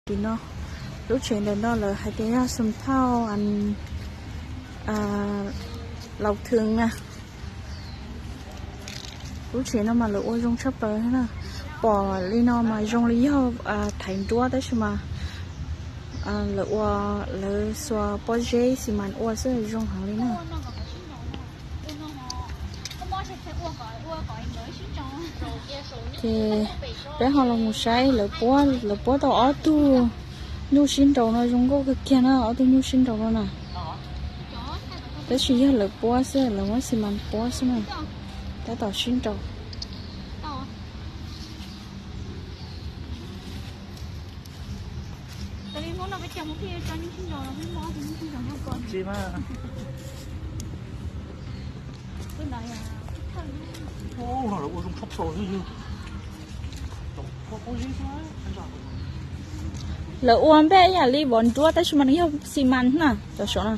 Tim no, lub tsev ntawm no lawv hais tias yog xum thauj laus thwv na. Lub tsev no mas lawv ua zoo tshaj plaws na. Pom li no mas zoo li yog thaiv nruab tab sis mas lawv ua, lawv xuas pob zeb xi mas ua xwb zoo heev li na. Ces peb ho los mus saib lawv puab, lawv puab tau ob tug nyuj sib nraus no zoo nkauj kawg kiag na, ob tug nyuj sib nraus no na. Tab sis yog lawv puab xwb, lawv muab xi mas puab xwb na, tab tom sib nraus. Lawv ua npej ib yam li vov nruab tab sis mas nws yog xi mas na, cov saum no.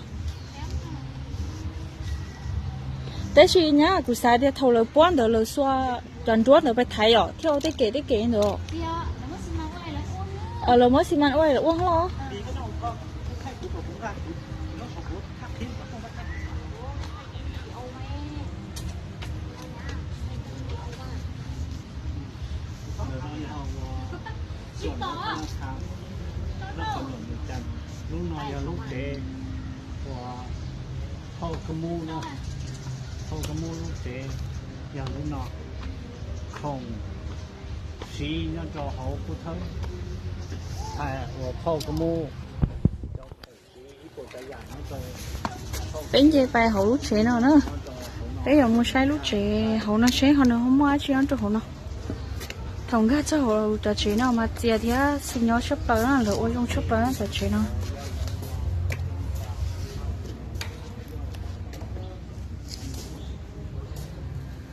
Tab sis nyab kuv xav tias thaum lawv puab ntawd lawv xuas cov nruab ntawd pais thaiv os, thiaj ua tej kem tej kem ntawd. Lawv muab xi mas ua lawv ua los. Lub no yog lub tsev uas thauj kab mub no, thauj kab mub lub tsev yog lub no, khoom siv nyob rau hauv kub thawb uas thauj kab mub. Peb nce pais hauv lub tsev no na, peb yuav mus saib lub tsev hauv no seb ho nws ho muaj dab tsi nyob rau hauv no. Thaum nkag txog hauv cov tsev no mas txias thiab xis nyob tshaj plaws na, lawv ua zoo tshaj plaws na cov tsev no.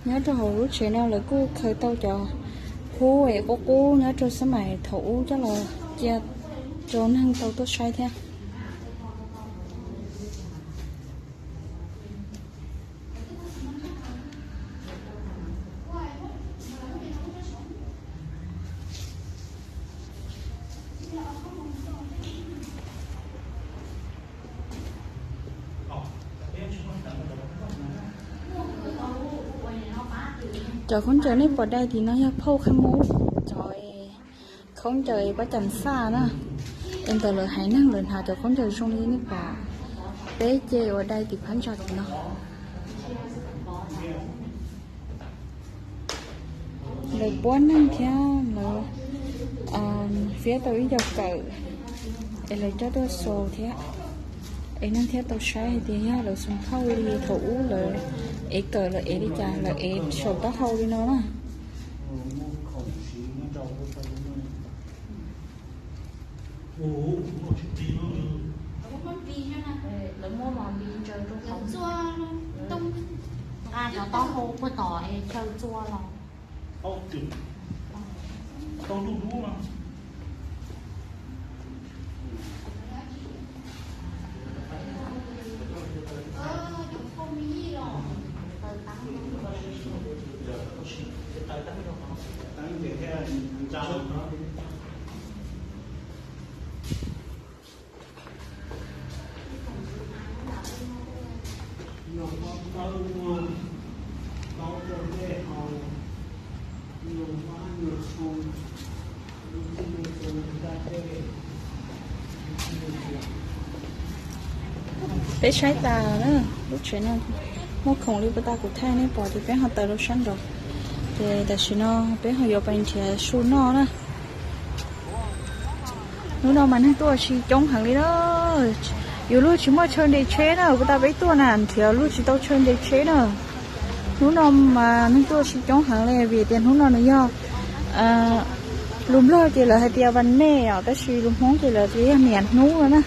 Nyob rau hauv lub tsev no lawv kuj khaws tau cov hub es qub qub nyob rau xab mais thaum ub coj los cia rau neeg tau tuaj saib thiab. Cov khaub ncaws nej pom dai tim no yog phauj qhab mub, cov khaub ncaws pab cam xaj na. Es ntawm lawv haiv neeg lawv hnav cov khaub ncaws zoo li nej pom, peb ce uas dai tim phab ntsa tim no. Lawv puab neeg thiab lawv fiab tau ib co kawm es lawv coj tuaj xaus thiab. Es neeg thiaj tau saib hais tias yog lawv xum thauj li thaum ub lawv ev kawm lawv ev li cas, lawv ev saum taub hau li no na. Nqa cov taub hau puag tom es chaw txua los. Peb saib tas na, lub tsev no muaj khoom li puag ta kuv thaij nej pom ces peb ho tawm rau sab nraud. Ces tam sim no peb ho yuav pais nrhiav su noj na. Hnub no mas neeg tuaj ua si coob heev li na. Yus luag tsis muaj chaw nres tsheb na, puag ta peb tuaj na nrhiav luag tsis tau chaw nres tsheb na. Hnub no mas neeg tuaj ua si coob heev li vim tias hnub no nws yog, lus Nplog ces lawv hais tias vas mej os, tab sis lus Hmoob ces lawv tias yog niam hnub no na.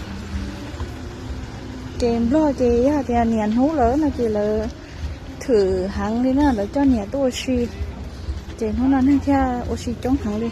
Ces Nplog ces yog tias niam hnub lawm no ces lawv thwm heev li na, lawv coj niam tuaj ua si. Ces hnub no neeg thiaj ua si coob heev li.